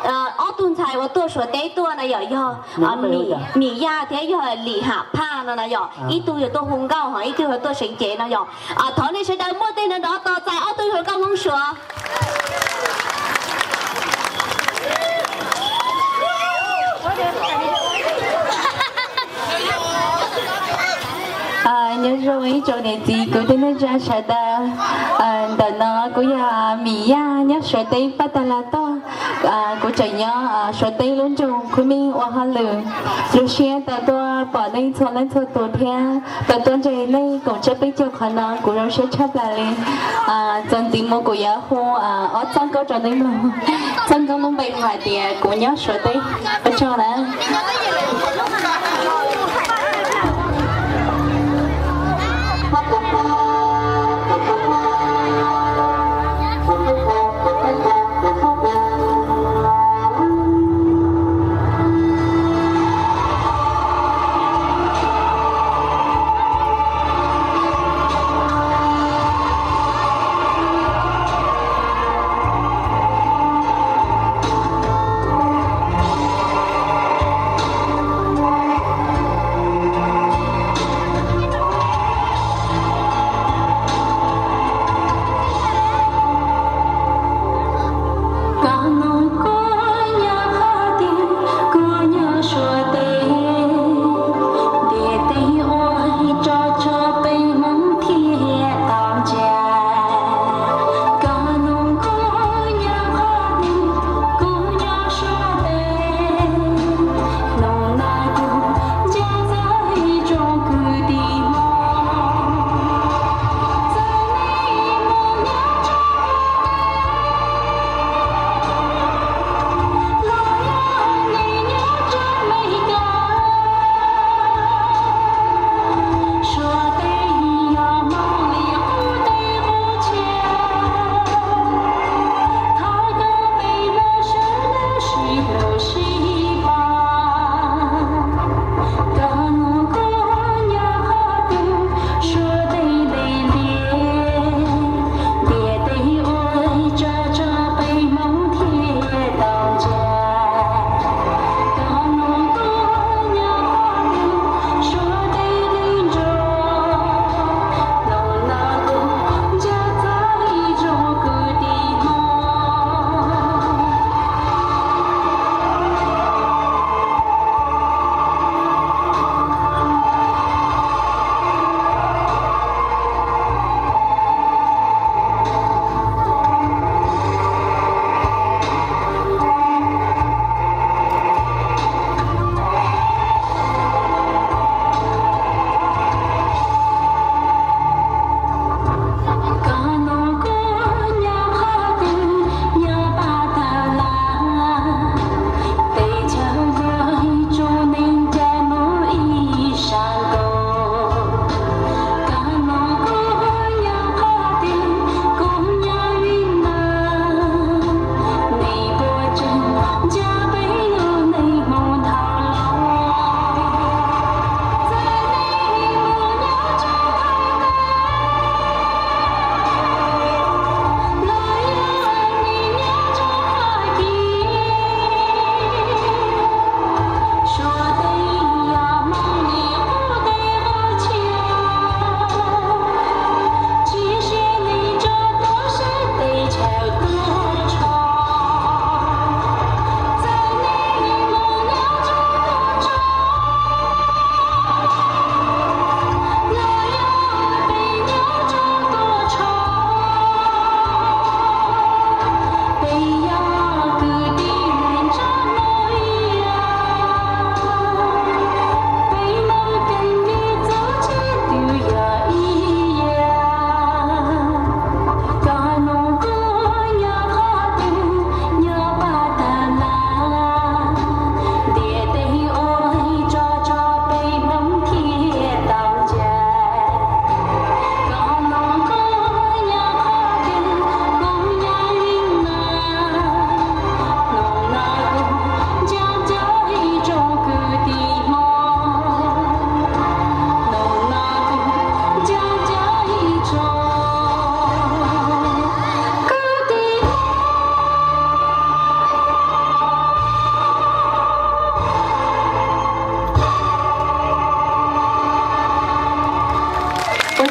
Ob tug ntxhais uas tuaj Suav teb tuaj no yom, yog Mim Yaj thiab yog Lim Ham Phaj no na yom. Ib tug yog tuaj hu nkauj ho ib tug yog tuaj seev cev no yom. Thov nej sawv daws muaj tej nrov nrov tos txais ob tug hu nkauj Hmoob Suav. Nyob zoo ib tsoom niam txiv kwv tij neej tsa sawv daws. Ntawm no kuv yog Mim Yaj nyob Suav teb Paj Tas Las toj. Kuv tseem nyob Suav teb lub nroog Khub Mij ua hauj lwm. Zoo siab tau tuaj pom nej txhua leej txhua tus thiab tau tuaj ntsib nej koom tsab peb caug qhov no, kuv zoo siab tshaj plaws li. Txuas ntxiv mus kuv yuav hu ob txoj nkauj rau nej mloog. Txoj nkauj lub npe hu hais tias Kuv Nyob Suav Teb. Ua tsaug na.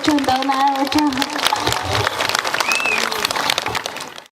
Kawg ntawd na, ua tsaug.